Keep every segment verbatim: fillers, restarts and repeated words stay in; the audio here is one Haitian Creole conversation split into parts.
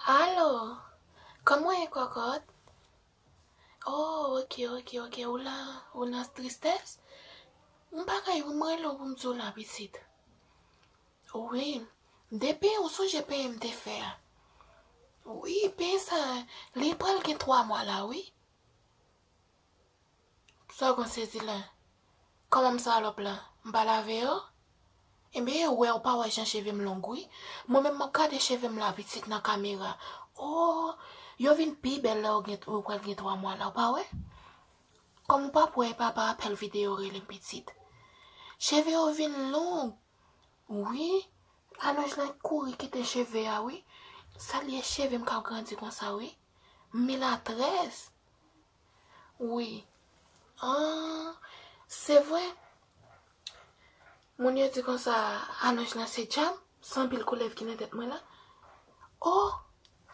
Alo, kòman w ye, kòkòt? Oh, ok, ok, ok, ou la, ou nan tristès? M pa kay, m rele w pou m di w la, pitit. Wi, depi ou sonje penyen m te fè a. Wi, penyen sa, li pral gen twa mwa la, wi. Sa w konn sezi la? Kòman m salòp la? M pa lave yo? Ebyen, ou wè, ou pa wè jan cheve m long, wi. Mwen menm, m ap gade cheve m la, pitit, nan kamera. Oh, yo vin pi bèl lè ou gen, ou pral gen twa mwa la, ou pa wè? Kòm ou p ap wè, papa apèl videyo rele m, pitit. Cheve yo vin long. Wi, alonj lan kouri kite cheve a, wi. Sa l ye, cheve m k ap grandi konsa, wi. Milatrès. Wi. Ah, se vre. Moun yo di konsa, alonj lan se dyab, se anpil koulèv ki nan tèt mwen la. Oh,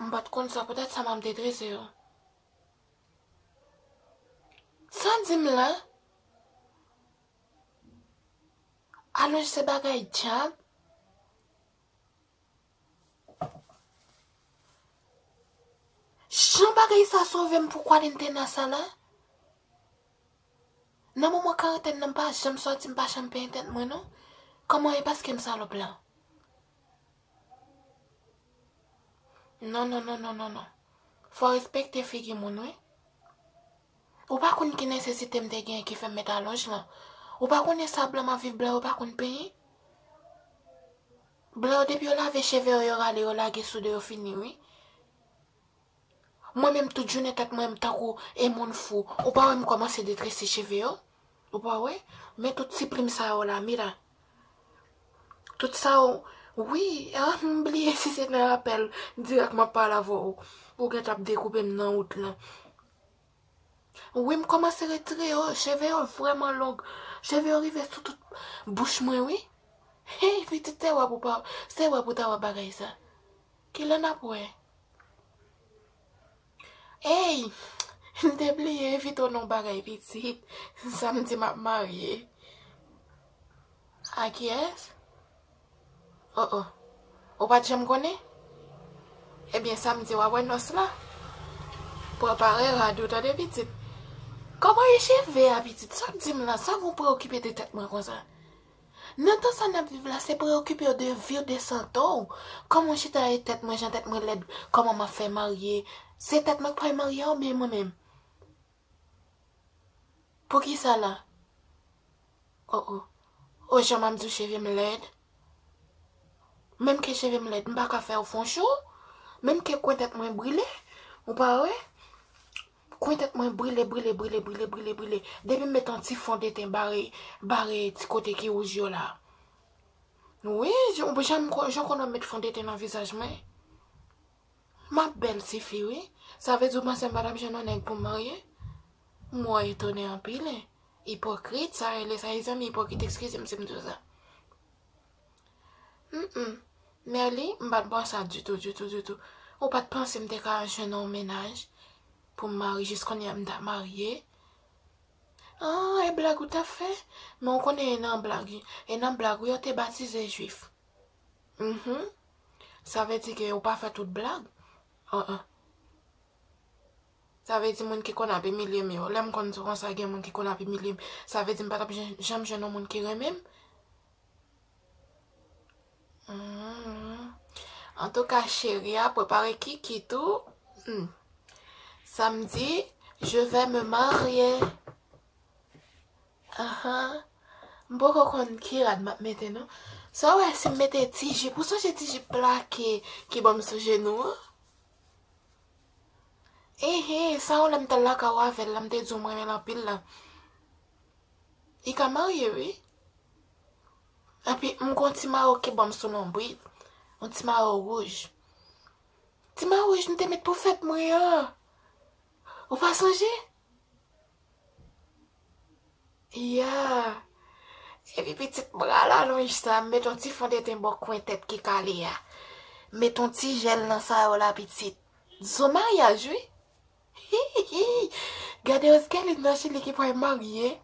m pa t konn sa, poutèt sa m ap detrese yo. Sa di m la? Alonj se bagay dyab. Jan bagay sa sove m pou kwalite nan sa la? Nan moman karantèn nan, m pa janm sòti, m pa janm penyen tèt mwen, non. Kòman e paske m salòp la? Non, non, non, non, non, non. Fò w respekte figi moun, wi. Ou pa konn ki nesesite m te gen ki fè m met alonj lan. Ou pa konnen sa blan m ap viv, blan yo pa konn penyen. Blan yo, depi yo lave cheve yo, yo rale, yo lage soude, yo fini, wi. Mwen menm, tout jounen tèt mwen tankou e moun fou. Ou pa wè m kòmanse detrese cheve yo? Ou pa wè? Men tout ti plim sa yo la, mira. Tout sa yo, wi, ah, m bliye si se nan apèl dirèk m ap pale avè w. Ou gentan ap dekoupe m nan wout lan. Wi, m kòmanse retire yo, cheve yo vrèman long. Cheve yo rive sou tout bouch mwen, wi. Hey, pitit, se wè pou pa, se wè pou ta wè bagay sa. Kilè n ap wè? Ey, m te bliye envite w nan yon bagay, pitit. Samdi m ap marye. A kiyès? Oh, oh. Ou pa t janm konnen? Ebyen, samdi w ap wè nòs la. Prepare rad ou, tande, pitit. Kòman e cheve a, pitit? Sa w ap di m la? Sa w preokipe de tèt mwen konsa? Nan tan sa n ap viv la, se preokipe w de vi w, de sante w. Kòman w chita e tèt mwen, jan tèt mwen lèd, kòman m ap fè marye? Se tèt mwen k pral marye a oubyen mwen menm? Poukisa la? Oh, oh. Oh, jan m ap di w cheve m lèd. Menm ke cheve m lèd, m pa ka fè w fon chou. Menm ke kwen tèt mwen brile. Ou pa wè? Kwen tèt mwen brile, brile, brile, brile, brile, brile. Depi m met yon ti fondeten bare, bare ti kote ki wouj yo la. Wi, jan, jan m ko-, jan konnen m met fondeten nan vizaj mwen. M ap bèl tifi, wi. Sa vle di w panse m pa t ap jwenn yon nèg pou m marye? M wè w etone anpil, en. Ipokrit, sa rele sa, mezanmi, ipokrit, eskize m si m di w sa. Mm, mm. Merly, m pa t bon sa ditou, ditou, ditou. Ou pa t panse m te ka jwenn yon mennaj pou m marye, jis kounye a m ta marye? Ah, e blag ou t ap fè? Men w konnen e nan blag, e nan blag wi yo te batize Jwif. Mhm. Sa vle di ke ou pa fè tout blag? An, an. Sa vle di moun ki konn ap imilye m yo. Lè m konn di w konsa gen moun ki konn ap imilye m, sa vle di m pa t ap jan-, janm jwenn yon moun ki renmen m? Hmm. Antouka, cheri a, prepare kiki tou. Hmm. Samdi, je vais me marier. Ahan. M poko konn ki rad m ap mete, non. Sa w wè si m mete ti jip? Ou sonje ti jip plake ki ban m sou jenou an? Ehe, sa w lè m t al lakay ou avè l la, m te di w m renmen l anpil la. Li ka marye, wi. Epi, m gon ti mayo ki ban m sou lonbrit. Yon ti mayo wouj. Ti mayo wouj m te met pou fèt mwen an. Ou pa sonje? Ya. Epi pitit bra lalonj sa, m met yon ti fondeten bò kwen tèt ki kale a. Met yon ti jèl nan sa yo la, pitit. Zo maryaj, wi. Hi, hi, hi. Gade Osgeline nan Chili ki pral marye.